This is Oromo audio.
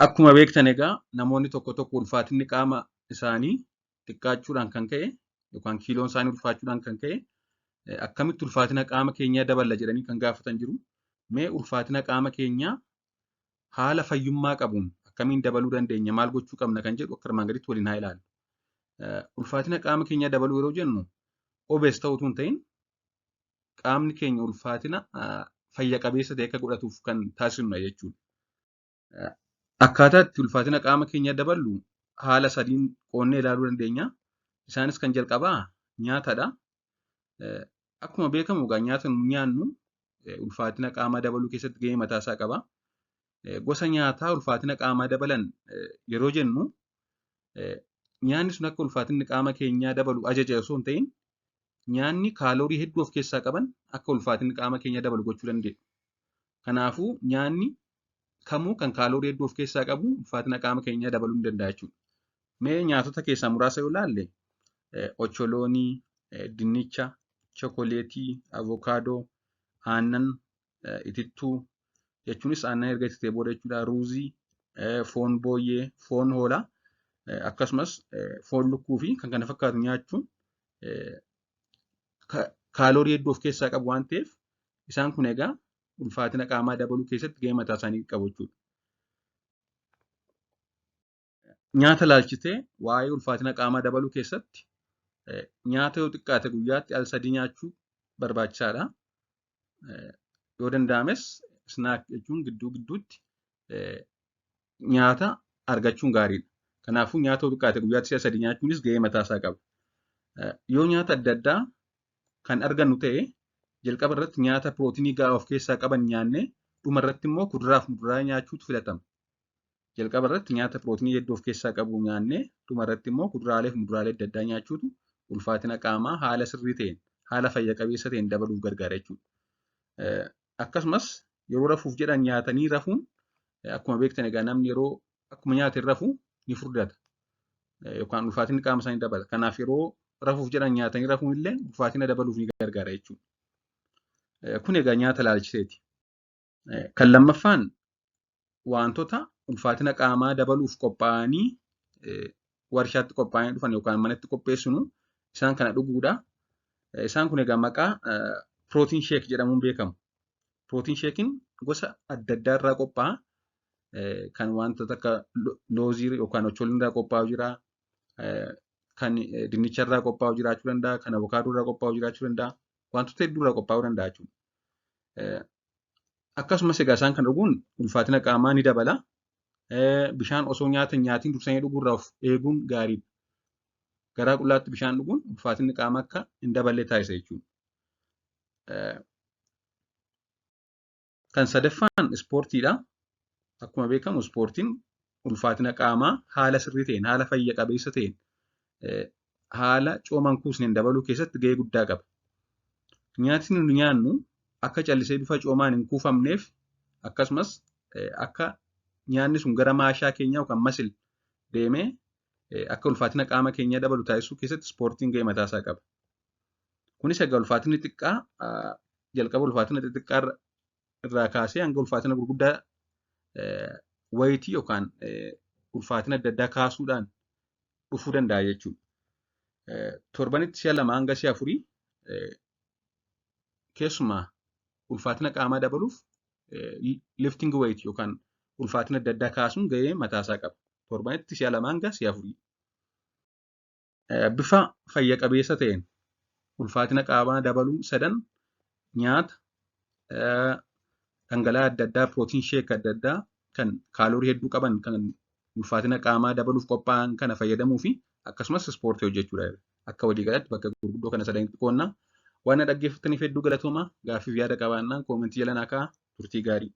Akkuma beektan egaa namoonni tokko tokko ulfaatinni qaama isaanii xiqqaachuudhaan kan ka'e yookaan kiiloon isaanii ulfaachuudhaan kan ka'e akkamitti ulfaatina qaama keenyaa daballa jedhanii kan gaafatan jiru. Mee ulfaatina qaama keenyaa haala fayyummaa qabuun akkamiin dabaluu dandeenya, maal gochuu qabna kan jedhu akka armaan gaditti waliin haa ilaallu. Ulfaatina qaama keenyaa dabaluu yeroo jennu obees ta'uu utuu hin ta'in qaamni keenya ulfaatina fayya qabeessa ta'e akka godhatuuf kan taasisnudha jechuudha. Akkaataa itti ulfaatina qaama keenyaa daballu haala sadiin qoonnee ilaaluu dandeenya. Isaanis kan jalqabaa nyaatadha. Akkuma beekamu egaa nyaata nu nyaannu ulfaatina qaamaa dabaluu keessatti gahee mataa isaa qaba. Gosa nyaataa ulfaatina qaamaa dabalan yeroo jennu nyaanni sun akka ulfaatinni qaama keenyaa dabalu ajaja osoo hin ta'in nyaanni kaaloorii hedduu of keessaa qaban akka ulfaatinni qaama keenyaa dabalu gochuu danda'u. Kanaafuu nyaanni kamuu kan kaaloorii hedduu of keessaa qabu ulfaatina qaama keenyaa dabaluu ni danda'a jechuudha. Mee nyaatota keessaa muraasa yoo ilaalle ocholoonii, dinnicha, chokoleetii, avokaadoo, aannan, itittuu jechuunis aannan erga ititee booda jechuudha, ruuzii, foon booyyee, foon hoolaa akkasumas foon lukkuu fi kan kana fakkaatu nyaachuun kaaloorii hedduu of keessaa qabu waan ta'eef isaan kun egaa ulfaatina qaamaa dabaluu keessatti gahee mataa isaanii qabu jechuudha. Nyaata ilaalchisee waa'ee ulfaatina qaamaa dabaluu keessatti nyaata yoo xiqqaate guyyaatti al sadii nyaachuu barbaachisaadha. Yoo danda'ames snack jechuun gidduu gidduutti nyaata argachuun gaariidha. Kanaafuu nyaata yoo xiqqaate guyyaatti si'a sadii nyaachuunis gahee mataa isaa qaba. Yoo nyaata adda addaa kan argannu ta'e jalqaba irratti nyaata pirootinii gahaa of keessaa qaban nyaannee dhuma irratti immoo kuduraa fi muduraa nyaachuutu filatama. Jalqaba irratti nyaata pirootinii hedduu of keessaa qabu nyaannee dhuma irratti immoo kuduraalee fi muduraalee adda addaa nyaachuutu ulfaatina qaamaa haala sirrii ta'een haala fayya qabeessa ta'een dabaluuf gargaara jechuudha. Akkasumas yeroo rafuuf jedhan nyaatanii rafuun akkuma beektan egaa namni yeroo akkuma nyaate rafu ni furdata yookaan ulfaatinni qaama isaanii dabala. Kanaaf yeroo rafuuf jedhan nyaatanii rafuun illee ulfaatina dabaluuf ni gargaara jechuudha. Kun egaa nyaata ilaalchiseeti. Kan lammaffaan wantoota ulfaatina qaamaa dabaluuf qophaa'anii warshaatti qophaa'anii dhufan yookaan manatti qopheessinu isaan kana dhuguudha. Isaan kun egaa maqaa pirootiin sheek jedhamuun beekamu. Pirootiin sheekiin gosa adda addaa irraa qophaa'a. Kan wantoota akka loozii yookaan ocholoonii irraa qophaa'u jira. Kan dinnicha irraa qophaa'u jiraachuu danda'a. Kan avokaadoo irraa qophaa'u jiraachuu danda'a. Wantoota hedduu irraa qophaa'uu danda'a jechuudha. Akkasumas egaa isaan kan dhuguun ulfaatina qaamaa ni dabala. Bishaan osoo nyaata hin nyaatiin dursanii dhuguu irraa of eeguun gaariidha. Garaa qullaatti bishaan dhuguun ulfaatinni qaamaa akka hin daballe taasisa jechuudha. Kan sadaffaan ispoortiidha. Akkuma beekamu ispoortiin ulfaatina qaamaa haala sirrii ta'een, haala fayya qabeessa ta'een, haala cooma hin kuusneen dabaluu keessatti gahee guddaa qaba. Nyaatni nu nyaannu akka callisee bifa coomaan hin kuufamneef akkasumas akka nyaanni sun gara maashaa keenyaa yookaan masil deemee akka ulfaatina qaama keenyaa dabalu taasisuu keessatti ispoortiin gahee mataa isaa qaba. Kunis egaa ulfaatinni xiqqaa jalqaba ulfaatina xixiqqaa irraa kaasee hanga ulfaatina gurguddaa wayitii yookaan ulfaatina adda addaa kaasuudhaan dhufuu danda'a jechuudha. Torbanitti si'a 2 hanga si'a afurii keessumaa ulfaatina qaamaa dabaluuf lifting weight yookaan ulfaatina adda addaa kaasuun gahee mataasaa qaba. Torbanitti si'a 2 hanga si'a afurii. Bifa fayya qabeessa ta'een ulfaatina qaamaa dabaluu sadan nyaata, dhangala'aa adda addaa, pirootiin sheek adda addaa kan kaaloorii hedduu qaban kan ulfaatina qaamaa dabaluuf qophaa'an kana fayyadamuu fi akkasumas ispoortii hojjechuudha. Akka waliigalaatti bakka gurguddoo kana sadanitti qoodna. Waan na dhaggeeffattaniif hedduu galatoomaa. Gaaffiif yaada qabaannaan koomentii jala naa kaa'aa. Turtii gaarii.